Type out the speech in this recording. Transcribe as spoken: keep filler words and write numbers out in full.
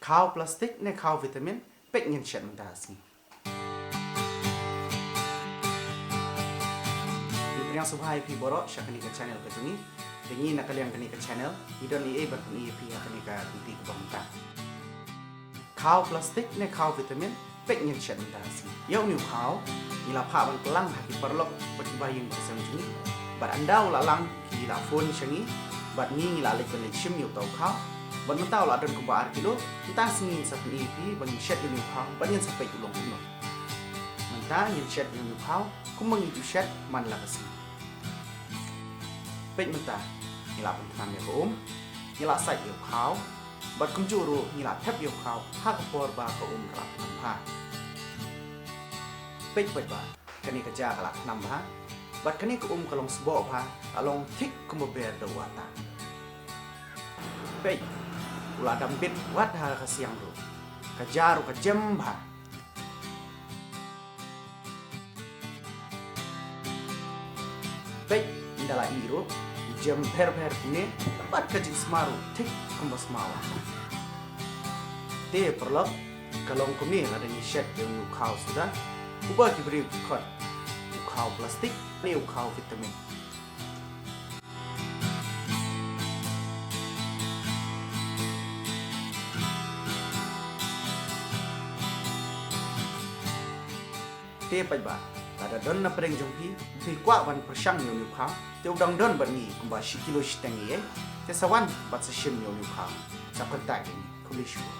Khaw plastik ne khaw vitamin, peit ngin shet mynta ka sngi. Ngi pdiang sngewbha ïa phi baroh sha kane ka channel ka jong ngi. Te ngi na ka liang kane ka channel ngi don ei ei ban pyni ïa phi ha kane ka video kaba mynta. Khaw plastik ne khaw vitamin, peit ngin shet mynta ka sngi. Ïa une u khaw ngi la phah ban pynlang ha ki paralok bad ki bahaïing bahaïing jong ngi. Bad ynda u la lang ki la phone sha ngi bad ngi ngi la leit ban leit shim ïa uta u khaw. Bad mynta u la don kumba ar kilo. Mynta ka sngi ngin sa pyni ïa phi ba ngin shet ïa une u khaw bad ngin sa peit u long kumno. Mynta ngin shet ïa une u khaw kumba ngi ju shet man la ka sngi. Peit mynta, ngi la pynthnam ïa ka um, ngi la sait ïa u khaw, bad kumjuh ruh ngi la thep ïa u khaw ha ka por ba ka um ka la thnam bha. Peit, peit ba kane ka ja ka la thnam bha, bad kane ka um ka long sboh bha, ka long thik kumba ber da u ata. Peit, u la dam bit wat ha ka siang ruh. Ka ja ruh ka jem bha. Peit, ynda la ih ruh, u jem bher bher kumne, bad ka jingsma ruh thik kumba sma u ata. Te paralok, ka long kumne lada ngi shet ïa une u khaw suda, uba ki briew ki khot u khaw plastik ne u khaw vitamin. Te paidbah, lada don na pdeng jong phi, phi kwah ban pyrshang ïa une u khaw, te u dang don bad ngi kumba shi kilo shiteng ïa, te sa wan bad sa shim ïa une u khaw. Sa contact ïa ngi, khublei shibun.